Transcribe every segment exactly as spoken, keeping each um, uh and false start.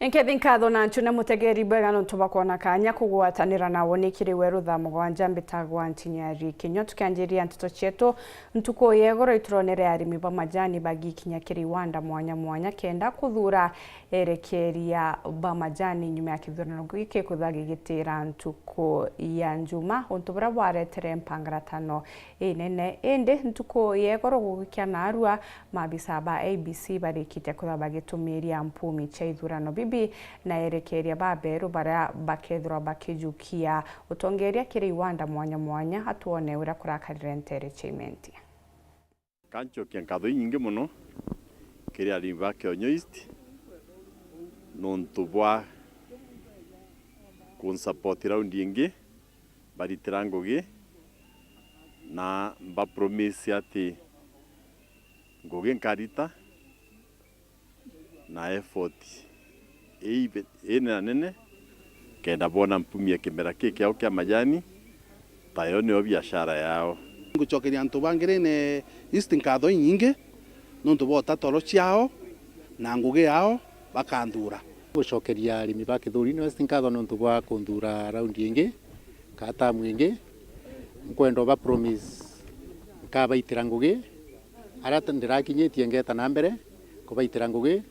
Nkethi nkatho na ncune mutegeri bwega nontu bwa kwona kanya kugwatanira nawe ni kiri weru thaa mugwanja. Mbitagwa Ntinyari Kinyua. Tukianjiria nteto cietu, ntuku ya igoro ituronere arimi ba majani bagikinya kiri iwanda mwanya mwanya kenda kuthura erekeria ba majani nyuma ya kithurano giki kwithwa gigitira ntuku ya njuma, untu buria bwaretere mpangaratano inene. Indi ntuku ya igoro gugikia naarua, maabisa ba A I E B C barikitie kwithwa bagitumiria mpumi cia ithurano bibi na erekeria baberu baria bakethirwa bakijukia utongeria kiri iwanda mwanya mwanya. Atwone uria kurakarire ntere cia Imenti. Kancokia nkatho inyingi mono kiri arimi ba Kionyo East nontu bwa kunsupport raundi ingi baritira ngugi, na mbapromise ati ngugi nkarita na effort ii- inenanene kenda boona mpumi ya kimera kii kiao kia majani, tayo niyo biashara yao. Ngucokeria antu ba Ngerene East nkatho inyingi nontu bwa utatoro ciao na ngugi yao bakanthuura. Ngucokeria arimi ba Kithurini West nkatho nontu bwa kunthuura raundi ingi kana tamu ingi. Nkwenda uba promise nkabaitira ngugi aria ndirakinyitie ngeta na mbere kubaitira ngugi.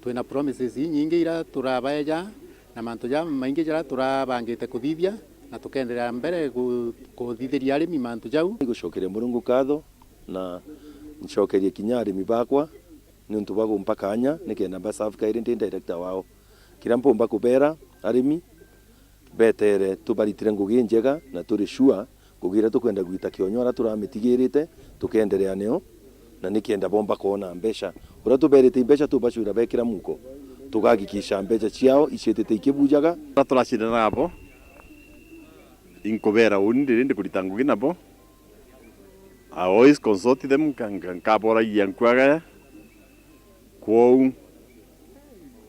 Twina promises inyingi iria turabaeja na mantu jamaingi jaria turabangite kuthithia, na tukenderea mbere ku- kuthithiria arimi mantu jau. Igucokeria Murungu nkatho na ncokerie kinya arimi bakwa niuntu bwa gumpa kanya nikenda mba serve kairi ndi director wao. Kiria mpumba kubera arimi, betere tubaritire ngugi injega, na turi sure ngugi iria tukwenda gwita Kionyo aria turamitigirite, tukenderea nio, na nikenda bomba kwona mbeca. Uria tuberite mbeca tubacura bekira muko, tugakikisha mbeca ciao iciitite ikibujaga. Aria turacindana nabo, inkubera uni ndiri ndikurita ngugi nabo. I always consult them, nka- nka- nkaboragia nkwagaya. Kwou,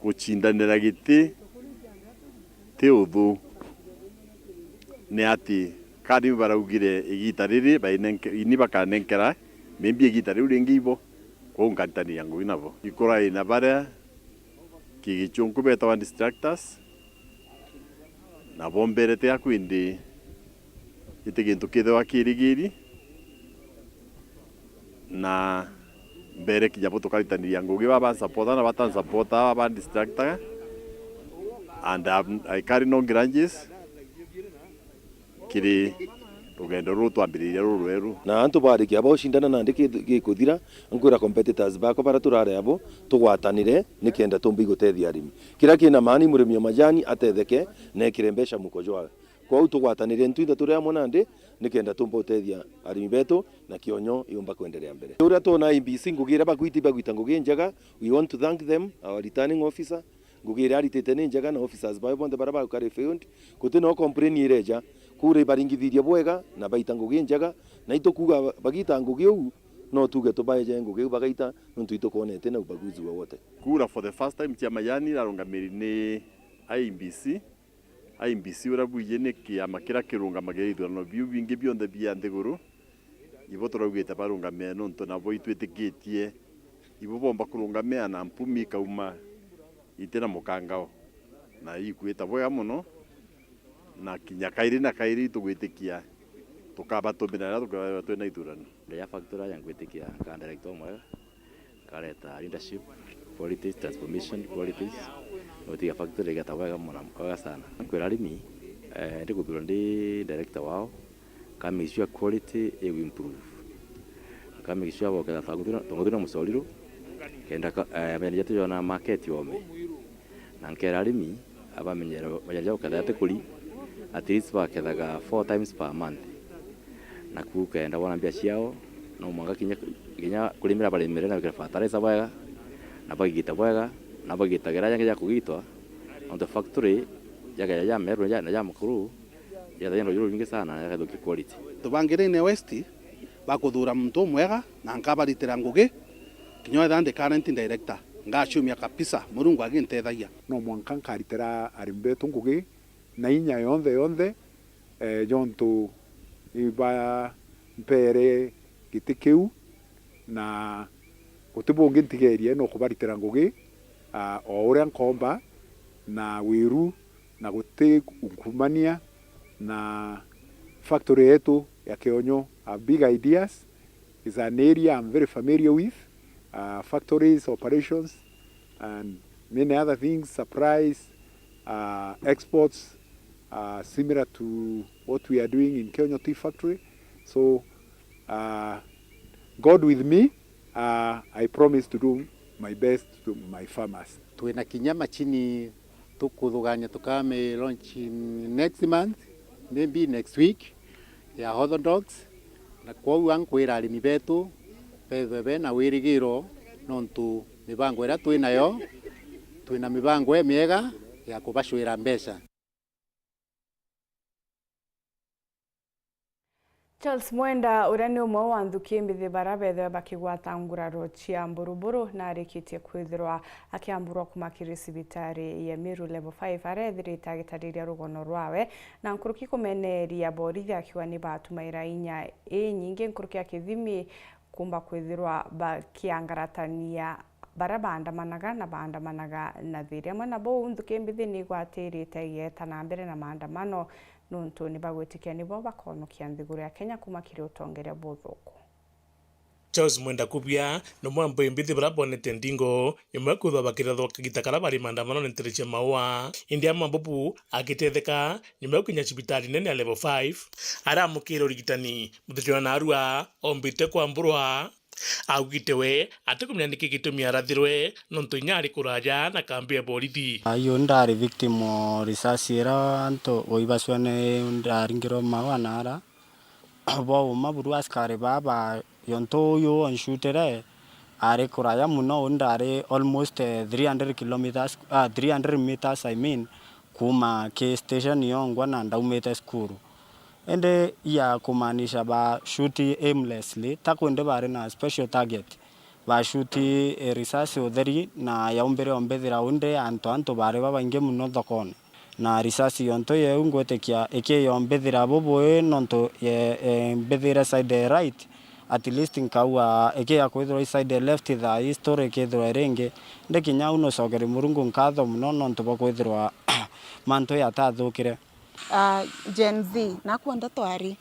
gucindanira giti ti uthu. Ni ati, kadi baraugire igita riri bainenke- ini bakanenkera, maybe igita riu ringi ibo, kwou nkaritaniria ngugi nabo. Ikuraina baria Kigicunku betagwa distractors, na bomberete aku indi giti gintu kithagwa kirigiri, na mbere kinya bo tukaritaniria ngugi, baba bansapota na batansapota, baba bandistractaga, and I, I carry no grudges kiri rugendo ruru twambiriria ruru rweru. Na antu barikia baucindana nandi ki- gikuthira, nkwira competitors bakwa baria turari abo tugwatanire nikenda tumba igutethia arimi. Kiria kina maana i murimi wa majani atetheke na ekire mbeca muko jwawe. Kwou tugwatanire ntwinthe turi amwe nandi nikenda tumba utethia arimi betu na Kionyo yumba kwenderea mbere. Uria twona I E B C ngugi iria bagwiti bagwita ngugi injega, we want to thank them, our returning officer. Ngugi iria aritite ni njega na officers bawe bonthe baria bagukari field, guti no complain ireja. Kura ibaringithirie bwega na baita ngugi njega, na itukuga bagita ngugi uu, no tuge tubaeje ngugi iu bagaita, nontu itukwonete na ubaguzi wowote. Kura for the first time cia majani irarungamiri ni I E B C. I E B C uria bwiji ni kiama kiria kirungamagira ithurano biu bingi bionthe bia nthiguru. Ibo turaugite barungame nontu nabo itwitikitie ibo bomba kurungamia na mpumi ikauma iti na mukangao, na ikwita bwega mono, na kinya kairi na kairi itugwitikia tukabatumira riria tukeethirwa twina ithurano. Ndeya factory aja ngwitikia nkaa director umwega, nkareta leadership, qualities, transformation, qualities, na gutiga factory igeta bwega mono, bwega sana. Nkwira arimi, eh, ndikuthurwa ndi director wao, nka make sure quality igu improve. Nka make sure boketha tongothu na mucoriro, kenda ka- eh, majani jetu jona market yome. Na nkera arimi abamenyere majani ja guketha jatikuri, at least bakethaga four times per month. Naku ukenda bona mbia ciao, no mwanka kinya, kinya kurimira barimire na wikire fertilizer bwega, na bagigite bwega, na bagitagira jangi ja kugitwa, nontu factory jakeja ja meru na ja, na ja mukuru, Yethagirwa rujuru rwingi sana na yakathukia quality. Tubangirine West bakuthura muntu umwega na nkabaritira ngugi, kinya wethira ndi current director, ngaciumia kabisa, Murungu agintethagia. No mwanka nkaritira arimi betu ngugi na inya yonthe yonthe, eh, jontu ibampere giti kiu, na guti bungi ntigerie no kubaritira ngugi, ah, o uria nkomba, na wiru na guti nkumania na factory yetu ya Kionyo. A big ideas is an area I'm very familiar with, uh, factories, operations, and many other things, supplies, uh, exports, uh, similar to what we are doing in Kionyo Tea Factory. So, uh, God with me, uh, I promise to do my best to my farmers. Twina kinya machine tukuthugania tukami launch in next month, maybe next week, ya orthodox. Na kwou ankwira arimi betu bethwe bena wirigiro, nontu mibango iria twinayo, twina mibango imiega ya kubacwira mbeca. Charles Mwenda, uria ni umwe wa nthuki mbithi baria bethwe bakigwata nguraro cia mburuburu, na arikitie kwithirwa akiamburwa kuma kiri cibitari ya Meru Level five, aria ethirite agitariria rugono rwawe, na nkuruki kumeneria borithi akiuga ni batumaira inya inyingi nkuruki ya kithimi kumba kwithirwa bakiangaratania baria baandamanaga na baandamanaga na thiri. Amwe na bau, nthuki mbithi ni igwatirite igeeta na mbere na maandamano, nontu ni bagwitikia nibo bakonokia nthiguru ya Kenya kuma kiri utongeria buthuku. Charles Mwenda Kubia ni umwe wa mbithi baria bonete ndingo nyuma ya kwithwa bakirathwa kagita karia bari maandamanone ntere cia Maua. Indi ama bubu agitetheka nyuma ya gukinya cibitari nene ya Level five, aramukire urigitani. Mutujwa narua ombite kwamburwa. Augite we atikumenya niki gitumi arathirwe, nontu inya ari kuraja na kambi ya borithi. Ayu ndari victim o risasi ira antu oibacua ni ndaringirwe Maua na ara. Bo uma buru askari baa ba yontu uyu onshutire ari kuraya muno, u ndari almost, eh, three hundred kilometers, ah, three hundred meters, I mean, kuma ki station yongwa na ndaumite cukuru. Indi ya kumaanisha ba shoot aimlessly, ta kwindi bari na special target. Ba shoot, eh, risasi utheri na yaumbire ombithira undi antu, antu bari babaingi muno thokone. Na risasi yontu yeu ngwitikia ikiyombithira bubui nontu ye, eh, mbithire side ya right, at least nkauga ikiya kwithirwa i side ya left, thaa ii story ikithirwa iringi. Ndi kinya au nucokerie Murungu nkatho muno nontu bwa kwithirwa mantu yatathukire. Ah, Gen Z, nakwenda twari,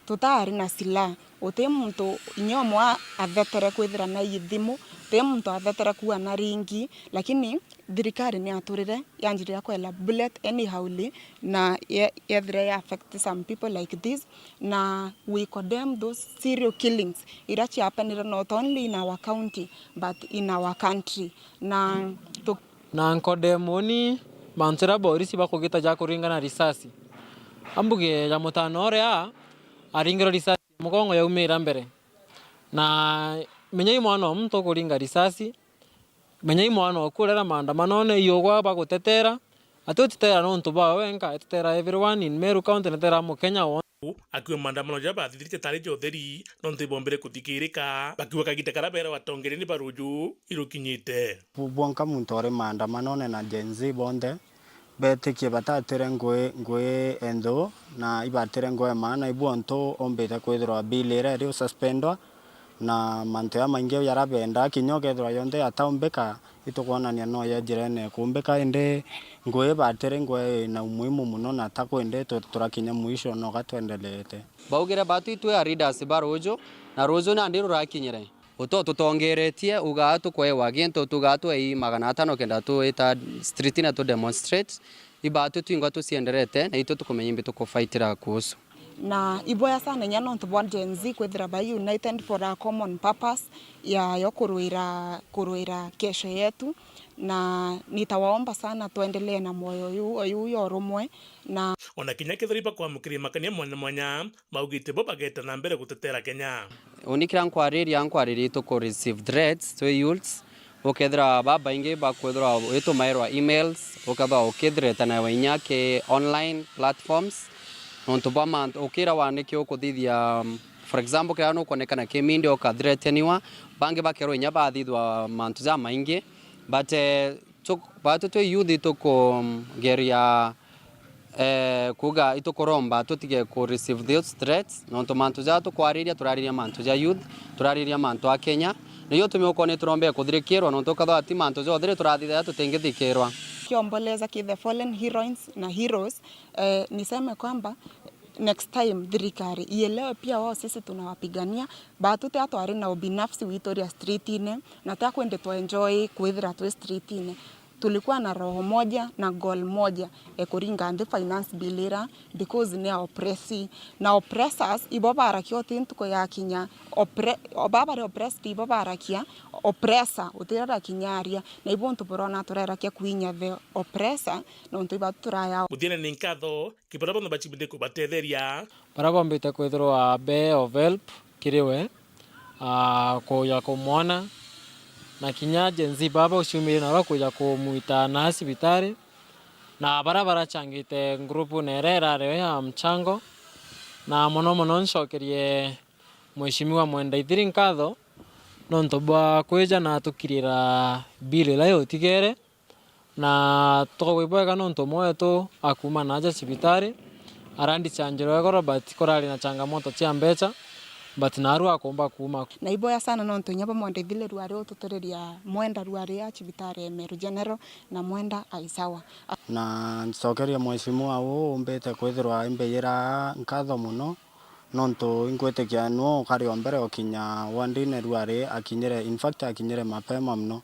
tutari na silaha. Uti muntu inya umwe a-, athetere kwithira na ithimu, uti muntu athetere kuua na ringi, lakini thirikari ni yaturire yanjirire kwela bullet anyhowly, na ye-, yethire ya affect some people like this, na we condemn those serial killings iria ciapenire not only in our county but in our country. Na tu- Na nkodemoni mantu jaria borisi bakugita ja kuringana risasi. Ambuge ja mutano uria aringirwe risasi mugongo yaumira mbere. Na menya i mwana o muntu ukuringa risasi, menya i mwana oku urera maandamanone, i ugwa bagutetera, ati utetera nontu bwawe wenka, etetera everyone in Meru County, netetera Mukenya wonthe. Akiuga maandamano jaria bathithirite tari ja utheri, nontu ibombire kuthikirika, bakiuga kagita karia beerwa atongeria ni ba ruju irukinyite. Bu-, bwonka muntu uri maandamanone na Gen Z bonthe, betikie batatire ngui, ngui enthu, na ibatire ngui ya maana, ibu ontu umbite kwithirwa bill iria iri ususpendwa, na mantu jamaingi jaria benda, kinya ukethirwa yonthe yataumbika, itukwonania no ya njira ene kumbika, indi ngui ibatiri ngui ina umuhimu muno, na ta kwindi tu-, turakinya mwisho no ga twendelete. Baugire batu itwe a leaders ba ruju, na ruju nandi rurakinyire. Uto tutongeretie, ugaa tukwewa gintu, tugaa twei magana atano kenda tuita street na tu demonstrate. Ibatwi twingwa tucienderete, na itwe tukumenya imbi tukufaitira kuhusu. Na iboya sana inya nontu bwa Gen Z kwithira bai united for a common purpose ya, ya kurwira, kurwira kesho yetu, na nitawaomba sana tuendelee na moyo yu, yu ya urumwe, na Ona kinya kethira ibakwamukira makania mwanya mwanya, baugite bo bageta na mbere gutetera Kenya. Uni kira nkwariria, nkwariria itu ku receive threats twi youths, ukethira babaingi bakwithirwa itumairwa emails, ukethirwa ukithreataniwa inya ki online platforms, nontu bwa mantu, ukirawa niki ukuthithia, um, for example, kira nukwonekana ki media ukathreataniwa, bangi bakerwa inya bathithwa mantu jamaingi, but, eh, tu-, batu twi youth tukugeria eh, kuuga itukuromba tutige ku receive those threats, nontu mantu jaria tukwariria, turariria mantu ja youth, turariria mantu a Kenya. Niyo utumi ukoona iturombere kuthirikirwa, nontu ukethirwa ti mantu jonthe ri turathithagia tutingithikirwa. kiomboleza ki the fallen heroines na heroes. Eh, niseme kwamba next time thirikari ielewe pia wao sisi tunawapigania, but tutia twari na ubinafsi witu ria streetine, na tia kwendi twa enjoy kwithira twi streetine. Tulikuwa na roho moja na goal moja, e kuringa nthi finance bill ira, because ni a oppress, na oppressors ibo barakia uti ntuku yakinya, oppre-, o baba bari oppressed ibo barakia, oppressor utira rakinya aria, na ibo untu burona turerakia kwinya the oppressor, nontu iba turaya. Muthiene ni nkatho kibara bonthe bachibite kubatetheria. Bara bombite kwithirwa be of help kiri we, ah, kuja kumwona, na kinya Gen Z baba uciumire naro kuja kumwita na cibitari, na bara barachangite ngurupune iria irari yo ya mchango, na mono mono ncokerie Mheshimiwa Mwenda Ithiri nkatho nontu bwa kwija na atukirira bill iria yutigere. Na twaigua ibwega nontu umwe wetu akuuma naaja cibitari, arandichanjirwa igoro, but kurari na changamoto cia mbecha, but naarua akumba kuuma. Na iboya sana nontu inya bo Mwenda Ithiri rwari ututuriria Mwenda rwari a cibitari ya Meru General, na Mwenda aisawa. Na ncokerie mheshimiwa uu umbite kwithirwa imbiyira nkatho mono, nontu ingwitikia nwe ukari o mbere ukinya wandine rwari akinyire, in fact akinyire mapema mono.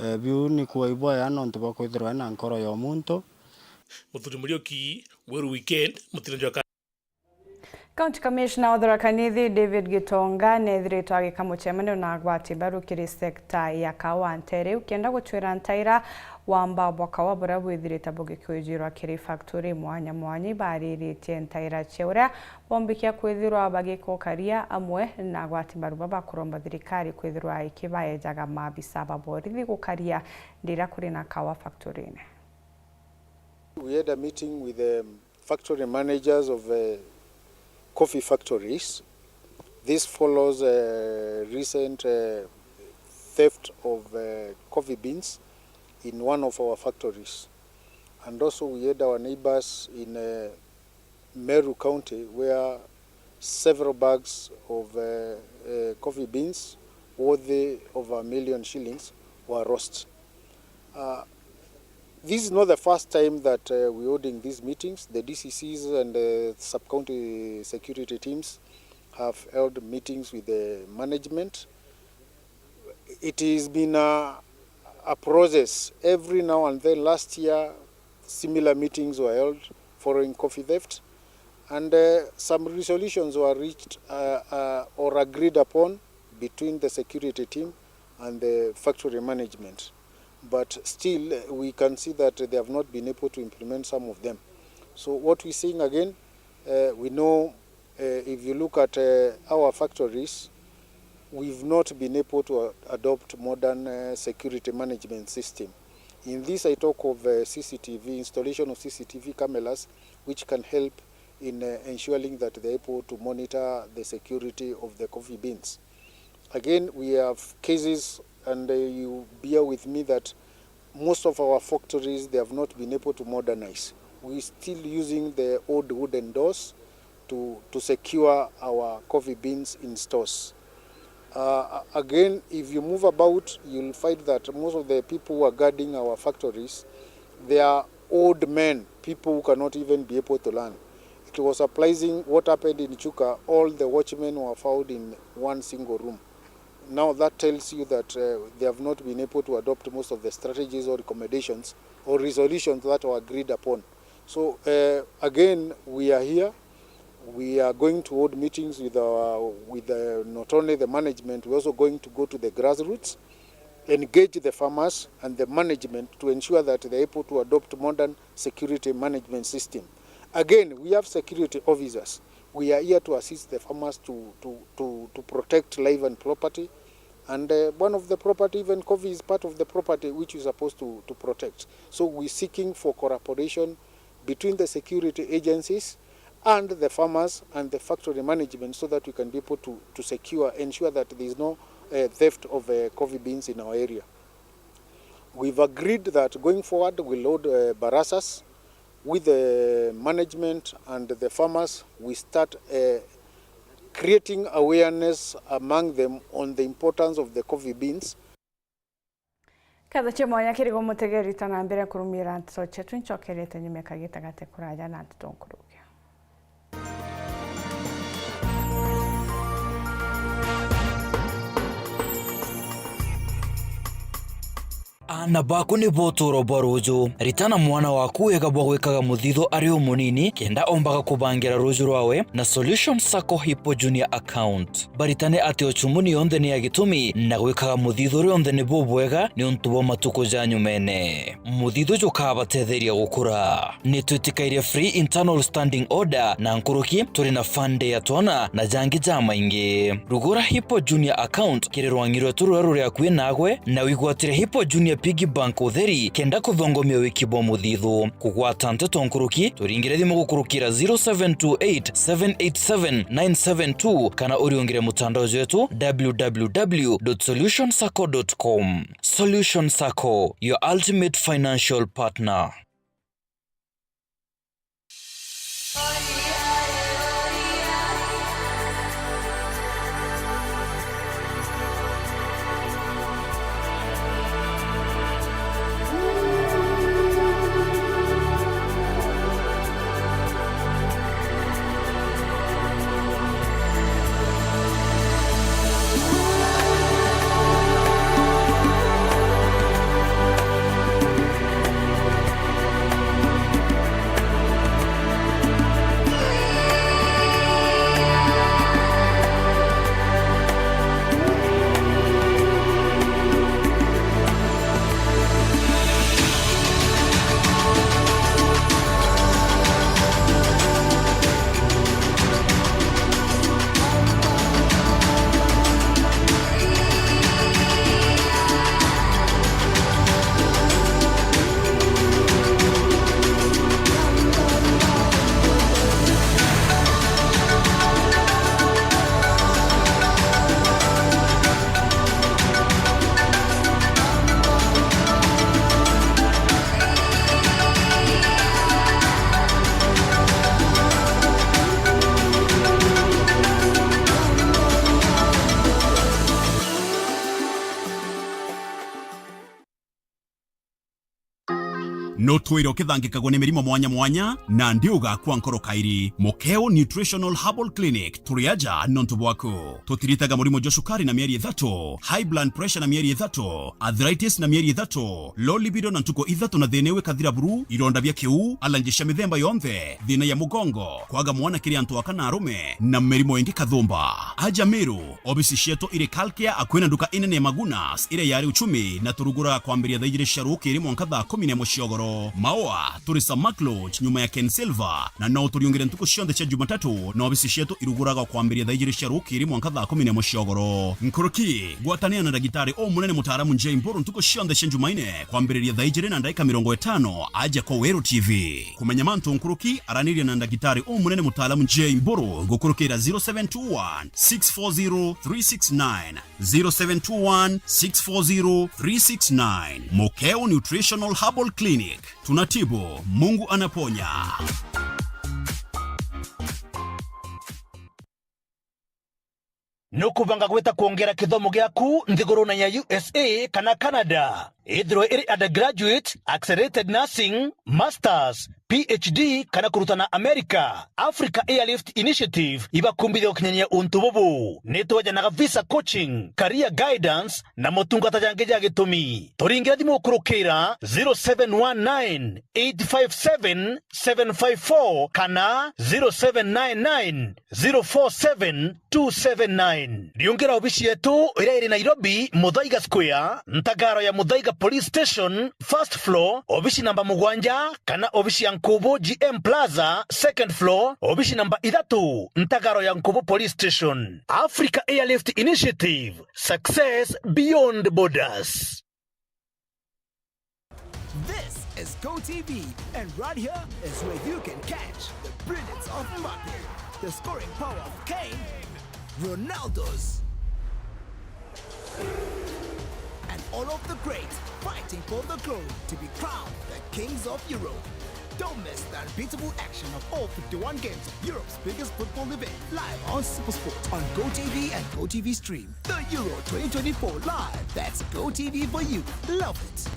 Eh, biu ni kuo iboya nontu bwa kwithirwa ena nkoro ya umuntu. Muthuri Muriuki, Weru Weekend, Mutino jwa ka- County Commissioner wa Tharaka Nithi, David Gitonga, neethiritwe agika mucemanio na agwati mbaru kiri sekta ya kawa ntere, ukenda gucwira ntaira wa mbabwa kawa buria bwithirite bugikwijirwa kiri factory mwanya mwanya ibariritie ntaira cia uria bombikia kwithirwa bagikukaria amwe na agwati mbaru baba kuromba thirikari kwithirwa ikibaejaga maabisa ba borithi gukaria ndira kuri na kawa factory-ini. We had a meeting with the factory managers of, uh, coffee factories. This follows, uh, recent, uh, theft of, uh, coffee beans in one of our factories. And also we had our neighbors in, uh, Meru County, where several bags of, uh, uh, coffee beans worthy of a million shillings were lost. Uh, this is not the first time that, uh, we're holding these meetings. The D C Cs and the sub-county security teams have held meetings with the management. It has been a, a process. Every now and then, last year, similar meetings were held following coffee theft, and, uh, some resolutions were reached, uh, uh, or agreed upon between the security team and the factory management. But still, uh, we can see that they have not been able to implement some of them. So what we're seeing again, uh, we know Uh, if you look at, uh, our factories, we've not been able to a-, adopt modern, uh, security management system. In this, I talk of, uh, C C T V, installation of C C T V cameras, which can help in, uh, ensuring that they're able to monitor the security of the coffee beans. Again, we have cases, and, uh, you bear with me that most of our factories, they have not been able to modernize. We still using the old wooden doors to, to secure our coffee beans in stores. Uh, again, if you move about, you'll find that most of the people who are guarding our factories, they are old men, people who cannot even be able to learn. It was surprising what happened in Chuka. All the watchmen were found in one single room. Now that tells you that, uh, they have not been able to adopt most of the strategies or recommendations or resolutions that were agreed upon. So, uh, again, we are here. We are going to hold meetings with our, with the, not only the management, we're also going to go to the grassroots, engage the farmers and the management to ensure that they're able to adopt modern security management system. Again, we have security officers. We are here to assist the farmers to, to, to, to protect life and property. And, uh, one of the property, even coffee is part of the property which you're supposed to, to protect. So we're seeking for collaboration between the security agencies and the farmers and the factory management so that we can be able to, to secure, ensure that there is no, uh, theft of, uh, coffee beans in our area. We've agreed that going forward we'll hold, uh, barasas with the management and the farmers. We start, uh, creating awareness among them on the importance of the coffee beans. Nkatho cia mwanya kiri gumutegeri ta na mbere kurumira nteto cietu, ncokerete nyuma kagita gate kuraja na nteto nkuruki. Aana baku nibo utuuro bwa ruuju. Ritana mwana waku wega bwa gwikaga muthithu ari umunini, kenda ombaga kubangira ruuju rwawe na Solution Sacco Hippo Junior Account. Baritane ati ucumuni yonthe ni ya gitumi, na gwikaga muthithu rionthe ni bubwega niuntu bwa matuku ja nyumene. Muthithu jukabatetheria gukura. Ni twitikairie free internal standing order na nkuruki, turi na fund ya twana na jangi jamaingi. Rugura Hippo Junior Account kiri rwang'i rwetu ruria ruri akui nagwe, na wigwatire Hippo Junior Piggy Bank utheri kenda kuthongomia wiki bwa muthithu. Kugwata nteto nkuruki, turingire thimu gukurukira zero seven two eight, seven eight seven, nine seven two kana uriungire mutandao jwetu w w w dot solution sacco dot com. Solution Sacco, your ultimate financial partner. Nutwire ukithangikagwa ni mirimo mwanya mwanya, na ndi ugakua nkoro kairi. Mukeo Nutritional Herbal Clinic, turi aja nontu bwaku. Tutiritaga murimo jwa cukari na mieri ithatu, high blood pressure na mieri ithatu, arthritis na mieri ithatu, low libido na ntuku ithatu na thina iu ikathira buru, ironda bia kiu, allergy cia mithemba yonthe, thina ya mugongo, kwaga mwana kiri antu aka na arume, na mirimo ingi kathumba. Aja Meru, obisi cietu iri Kalkia, akui na nduka inene ya Magunas, iria yari Uchumi, na turuguraga kwambiria thaa ijiri cia rukiri mwanka thaa kumi na imwe cia ugoro. Maua, turi Samak Lodge, nyuma ya Ken Silver, na no turiungire ntuku cionthe cia Jumatatu, na obisi cietu iruguraga kwambiria thaa ijiri cia rukiri mwanka thaa kumi na imwe cia ugoro. Nkuruki, gwatanira na ndagitari umunene mutaaramu Jay Mburu ntuku cionthe cia Jumaine, kwambiriria thaa ijiri na ndagika mirongo itano, aja kwa Weru T V. Kumenya mantu nkuruki, araniria na ndagitari umunene mutaaramu Jay Mburu gukurukira zero seven two one, six four zero, three six nine, zero seven two one, six four zero, three six nine. Mukeo Nutritional Herbal Clinic. Tunatibu, Mungu anaponya. Nukubanga gwita kwongera kithomo giaku nthigurune ya U S A kana Canada? Ithirwe iri undergraduate, accelerated nursing, masters, P H D kana kurutana America, Africa Airlift Initiative ibakumbithia gukinyania untu bubu. Nitwejanaga visa coaching, career guidance na motungata jangi ja gitumi. Turingire thimu gukurukira zero seven one nine, eight five seven, seven five four kana zero seven nine nine, zero four seven, two seven nine. Riungira obisi yetu iria iri Nairobi, Muthaiga Square, ntagaro ya Muthaiga Police Station, first floor, obisi namba mugwanja, kana obisi ya Nkubu G M Plaza, second floor, obisi namba ithatu, ntagaro ya Nkubu Police Station. Africa Airlift Initiative, success beyond borders. This is Go T V, and right here is where you can catch the brilliance of Mbappe, the scoring power of Kane, Ronaldo's, and all of the greats fighting for the glory to be crowned the kings of Europe. Don't miss the unbeatable action of all fifty-one games of Europe's biggest football event, live on SuperSport on GoTV and GoTV Stream. The Euro twenty twenty-four live. That's GoTV for you. Love it.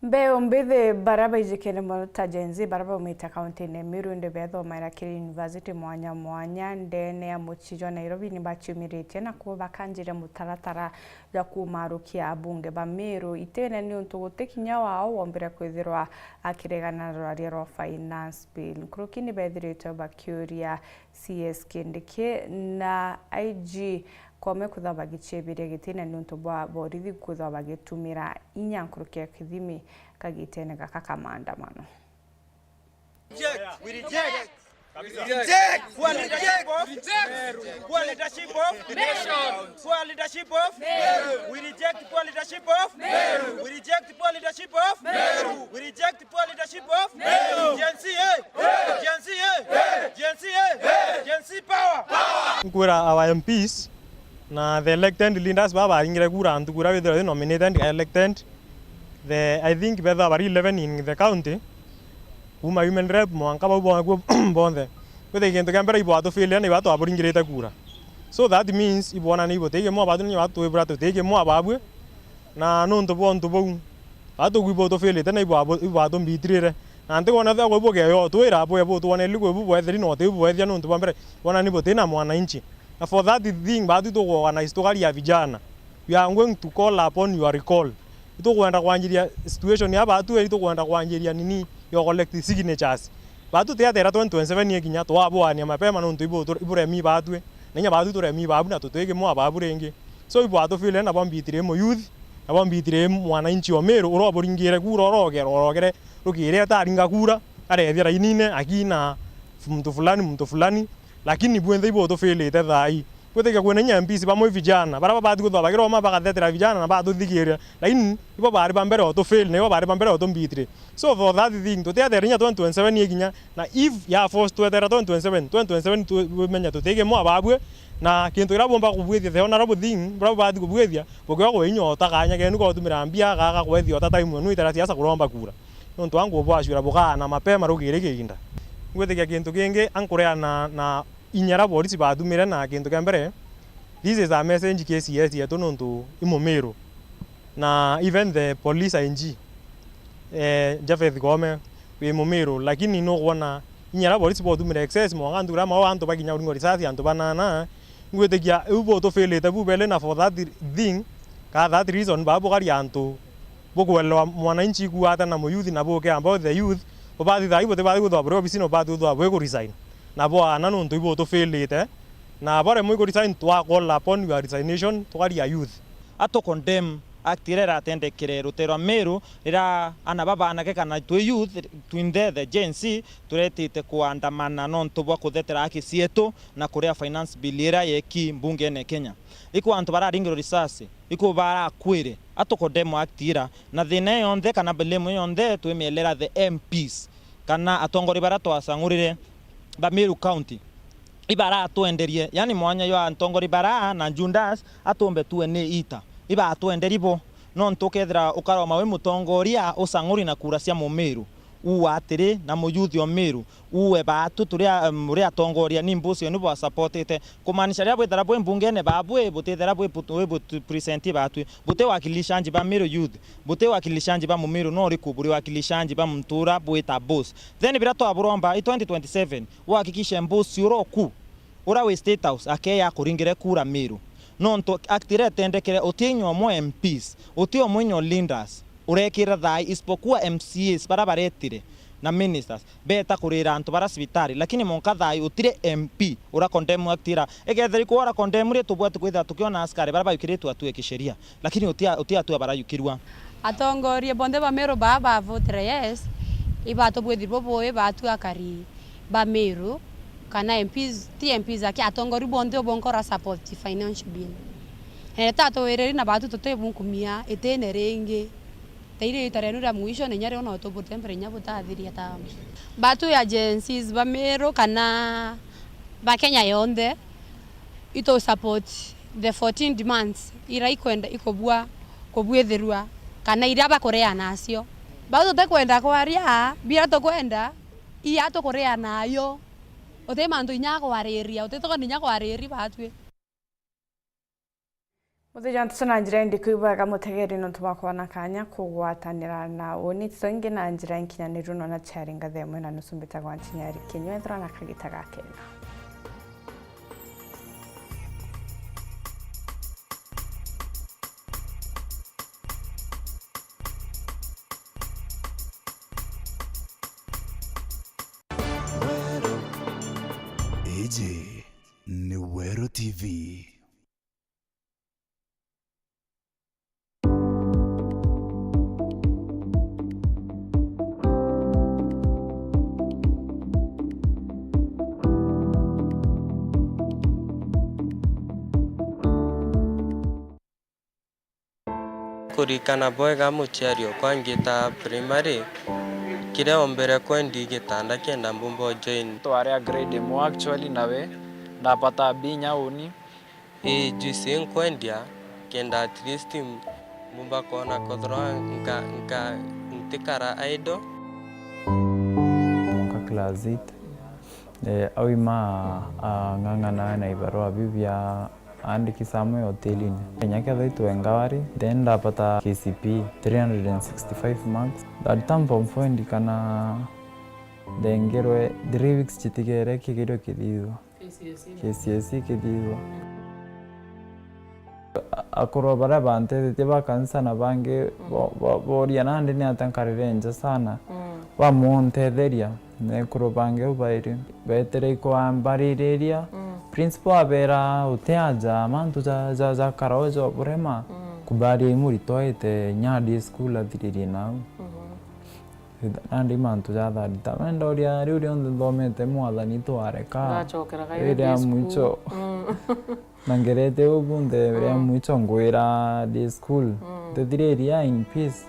Mbeu mbithi bara baijikene mono ta Gen Z bara baumite kauntine ya Meru indi bethomaira kiri university mwanya mwanya ndene ya mucii jwa Nairobi ni baciumiritie na kuo bakanjiria mutaratara jwa kumarukia abunge ba Meru itine niuntu guti kinya wao wombire kwithirwa akiregana na rwaria rwa finance bill. Nkuruki ni bethiritwe bakiuria C S Kindiki na I G Koome kwithirwa bagicibiria gitine niuntu bwa borithi kwithirwa bagitumira inya nkuruki ya kithimi kagitene gaka ka maandamano. Reject. We reject. Reject. Poor leadership of Meru. Poor leadership of Meru. Poor leadership of Meru. We reject poor leadership of Meru. We reject poor leadership of Meru. We reject poor leadership of Meru. Gen Z, eh? Gen Z, eh? Gen Z, eh? Gen Z power. Nkwira our M Ps na the elected leaders baba baringire kura antu kura bethirwa nominated, elected. The, I think betha bari eleven in the county. Kuma women rep mwanka bau bongwa bonthe. Kwithira gintu kia mbere ibwatufailia na ibwatwaburingirite kura. So that means ibwona ni ibutiige mwa batu ni batwibura tutiige mwa babwe. Na nuntu bwa untu bau, batugwi butufilite na ibwabu-, ibwatumbitririre. Na ntikwona thia kwi bugeyo twira bwe butwoneri kwi bu bwetheri na uti bu bwethia nuntu bwa mbere, bona ni butina mwananchi. Na for that thing, batu tukuorganize tukari ya vijana. We are going to call upon your recall. Itukwenda kwanjiria situation ya batu, itukwenda kwanjiria nini, ya collect signatures. Batu tiatera twenty twenty-seven ikinya, twabuania mapema nuntu ibu-, iburemi batwe. Na inya batu turemi babu na tutwiki mwa babu ringi. So, ibwatufile nabo mbitire mu youth, nabo mbitire mwananchi o Meru, uria uburingire kura, urogera, urogere, rukiri ataringa kura, arethia rainine, akina muntu fulani, muntu fulani, lakini bwinthe ibutufilite thaa ii. Gwitikia kwina inya M Ps bamwe vijana, baria babati kwithirwa bagiroma bagathetera vijana na batuthigiria, lakini ibo bari ba mbere o tufili, na ibo bari ba mbere o tumbitire. So for that thing, tutiathera inya twenty twenty-seven ikinya, na if ya force twetera twenty twenty-seven, twenty twenty-seven tu-, bumenya tutigi mwa babue, na kintu kiria bumba kubwithia theo naro buthing, buria bubati kubwithia, bukio kwinyota kanya kenu gotumira mbia gaga kwethia ota time enu itera siasa kuromba kura. Nontu angu bwacwira bukaana mapema rukiri kiinda. Ngwitikia kintu kingi ankureana na inya ra borisi batumire na kintu kia mbere, this is a message K C S yetu nontu i Mumiru. Na even the police I G, eh, Japheth Koome, wi Mumiru, lakini nukwona inya ra borisi botumire excess mwanka nthura mao antu bakinya uringwa risasi antu banana, ngwitikia iu butufilite bubele na for that thing, ka that reason baba bukaria antu bukwelewa mwananchi kuata na muyuthi na buke ambao the youth, bubati thai buti bati kwithwa buri obisini bubati kwithwa bwi ku resign. Na bwana nuntu ibutufilite, na baremwe ku resign twa call upon your resignation tukaria youth. Atu condemn act iria iratendekere rutero rwa Meru riria ana babanake kana twi youth twinthe the Gen Z turetite kuandamana nontu bwa kuthetera haki cietu na kuria finance bill iria yeki mbungene Kenya. Iku antu bararingirwe risasi, iku barakwire, atu condemn act ira, na thina iyo yonthe kana blame iyo yonthe twimielera the M Ps kana atongoria baria twacang'urire ba Meru County. Ibaratwenderie, yani mwanya jwa atongoria bara na Judas atumbe tuwe ni ita. Ibatwenderie bo, nontu ukethira ukaroma wi mutongoria ucang'uri na kura cia Mumiru, uu atiri na muyuthi o Miru, uu e baatu turia, em, uri atongoria ni mbusi ni bwasapotite. Kumaanisha riria bwithira bwi mbungene babwi, butithira bwi put-, bwi put-, present baatwi. Buti wakilishanji ba Miru youth, buti wakilishanji ba Mumiru, no uriku buri wakilishanji ba muntu ura bwita boss. Then biria twaburomba i twenty twenty-seven, uhakikishe mbusi ura oku, ura wi State House, akeya akuringire kura Miru. Nontu act iria itendekere, uti inya umwe M Ps, uti umwe inya leaders urekira thai, isipokuwa M C As bara baretire na ministers beta kurira antu bara cibitari, lakini monka thai utire M P ura condemn act ira. Ikethira iku ura condemn ri, tubwati kwithira tukiona askari bara bayukiritwe atue kisheria, lakini uti, uti atua barayukirua. Atongoria bonthe ba Meru baa bavotire yes, ibatubwithiri bubui batua akari ba Meru, kana M Ps, ti M Ps aki, atongoria bonthe ubonkora support financial bill. Eh, tatwiriri na batu tutibunkumia itine ringi. Tairi ita rienu ria mwisho, na inya riu no tuburite mbere inya butathiria ta batu ya Gen Zs ba Meru, kana Ba Kenya yonthe, itu support the fourteen demands ira ikwenda ikubua kubwithirua, kana iria bakurea nacio. Bau tutikwenda kwaria, bira tukwenda, iya tukurea nayo. Uti mantu inya kwariria, uti tukwenda inya kwariria batwi. Muthenya ntutu na njira indi kwibwega mutegeri nontu bwa kwona kanya kugwatanira na uni tuto ingi na njira inkinyaniru nona ciari ngathi imwe na nusu mbitagwa Nchinyari Kinyua, ethira na kagita ga kenda. Weru. Iji ni Weru T V. Kurikana bwega muciari okwa ngita primary, kiria ombere kwendi gitanda kenda mbumba join. Twari a grade imwe actually nawe, ndapata binya uni. Ii juice inkwendia, kenda at least mbumba kwona kethirwa nka, nka, ntikara idle. Mwanka class eight, eh, au ima ang'ang'ana na ibarua biu bia andiki samwe hotelini. Kenya kethira itwenga wari, then ndapata K C P E, three hundred and sixty-five marks. That time form four ndikana ndengerwe three weeks citigere kigerio kithithwa. K C S E. K C S E kithithwa. A-, akuru baria bantethetie ba kanisa na bangi bo-, bo-, boria nandi ni atia nkarire nja sana. Bamuntetheria, na ekuru bangi au bairi. Beetire ikwambaririria. Principal abeera, "Uti aja, mantu ja, ja, ja karao ja burema." Kubaria imurito aite nya day school athiririe nau. Nandi mantu ja third term. Ndoria riu rionthe nthomete mwathani twareka. Ndacokera kairi riria day school. Mwicho. Na ngerete u bunthe riria mwicho ngwira day school. Ntethireria in peace.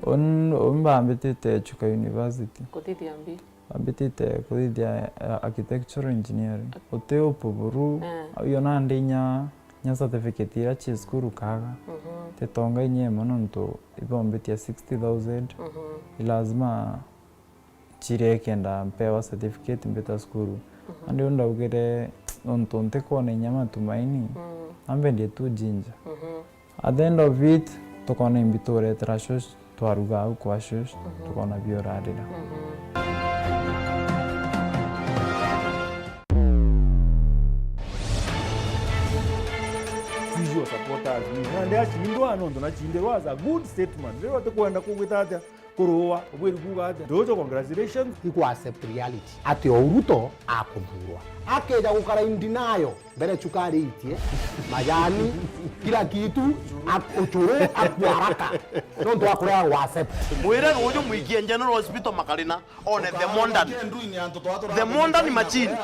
Un-, un bambitite Chuka University. Kuthithia mbi. Ambitite kuthithia, eh, architectural engineering. Uti upu buru, iyo nandi inya, inya certificate iria ci cukuru kaga. Titonga inya imwe nontu ibombitia sixty thousand. I lazima cirie kenda mpewa certificate mbita cukuru. Nandi u ndaugire, nontu ntikwona inya matumaini, ambendie tu jinja. At the end of it, tukona imbi turetera shush, twaruga au kwa shush, tukona biorarira. Visual supporters, ni nandi acindwa nontu nacindwa as a good statement. Riu atikwenda kugwita atia? Kuruwa, ubwiri kuuga atia? Ndujo, congratulations. Iku accept reality. Ati o Ruto akuthurwa. Akeja gukara in denial. Mbere cukari itie, majani, kila kitu, ak-, uchuru, akuaraka. Nontu akurea wa accept. Mwire ruju mwikie General Hospital Makarina, one the modern. The modern machine.